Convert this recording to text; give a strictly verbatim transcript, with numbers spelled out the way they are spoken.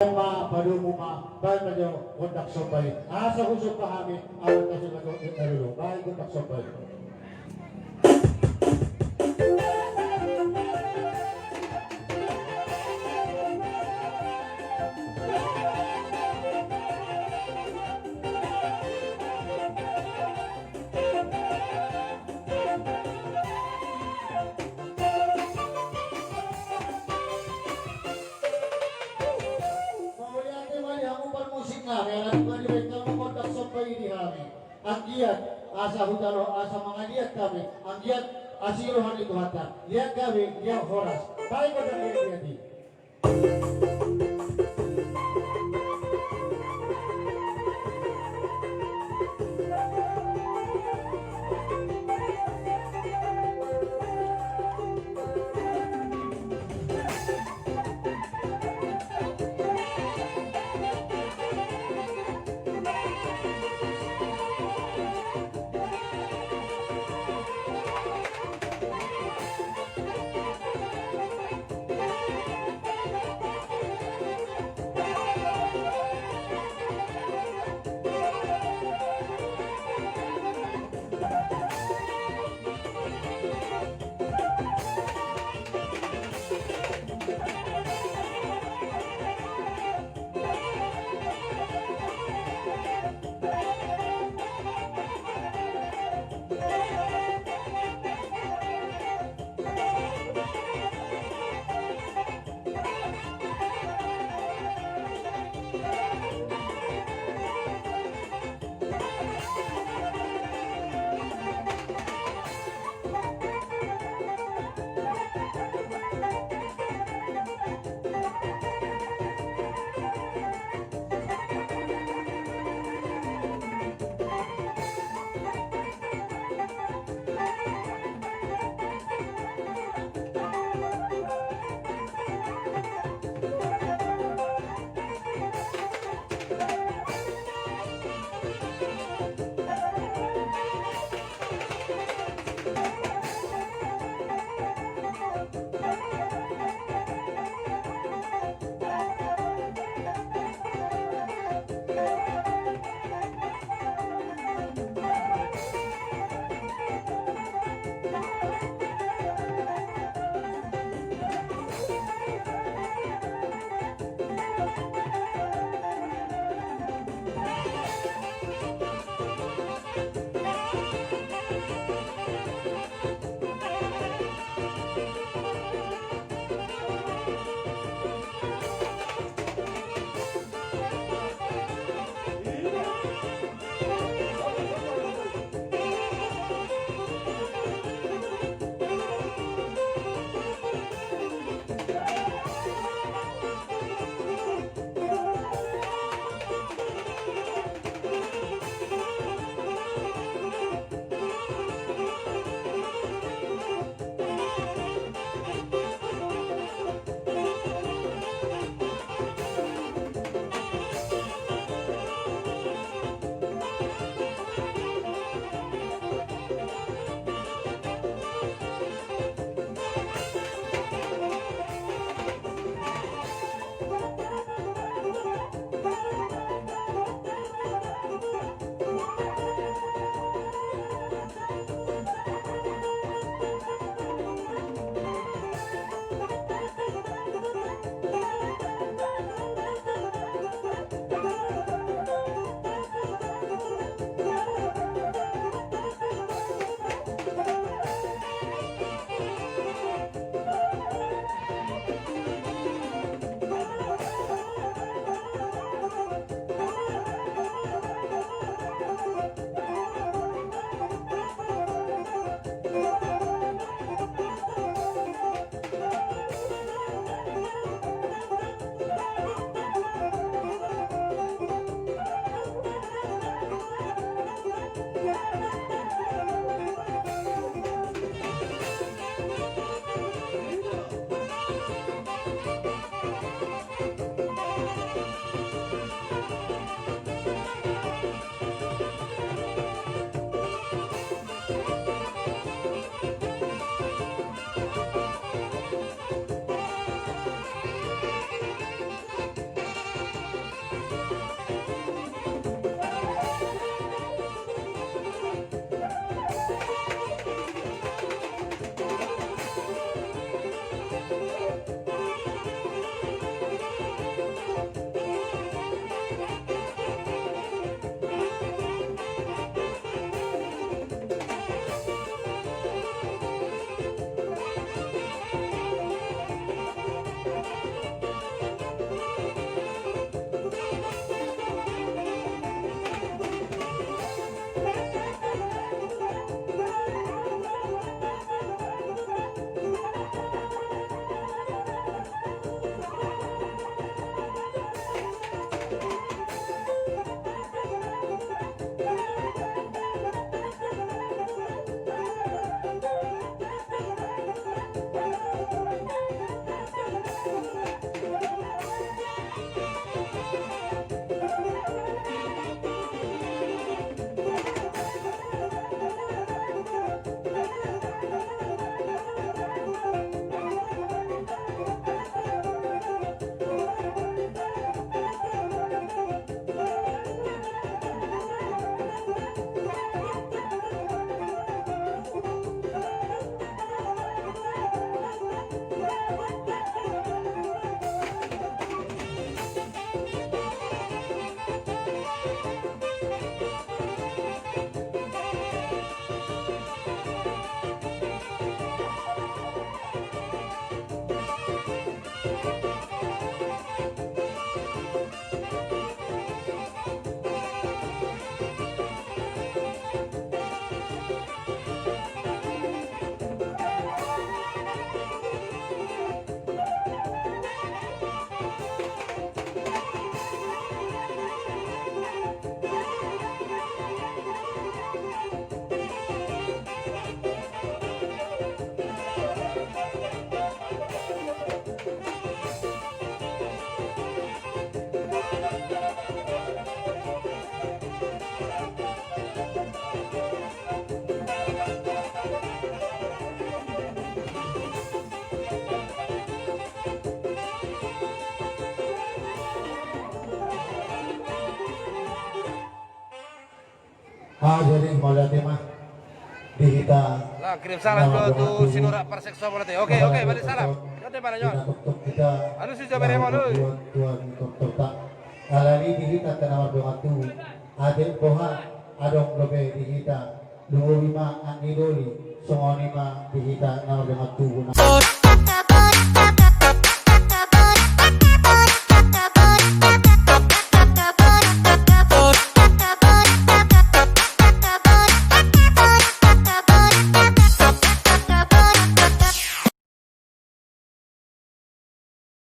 Ma padomu ma, baen ma jo gondang somba i. Asa husomba hami, aut na sumatu na dulu. Baen gondang somba i. Mauliate ma di hamu parmusik nami, ala nunga dibaen hamu gondang somba i di hami. Anggiat asa hujalo, asa mangaliat hami, anggiat asi roha ni Tuhanta. Liat gabe, liat horas. Baen gondang i, liat i. Ah, jadi mauliate ma di hita. Lah, kirim salam juga tu si Nora Parsek Sobo nanti. Oke, oke, balik salam. Nanti balik, Nora. Hita toktok hita. Anu si Jabere, Nora, Nora. Tuan, Tuan, toktok ta. Alani di hita na mardongan tubu. Atik boha adong dope di hita. Lumobi ma anggi doli. Songon i ma di hita na mardongan tubu.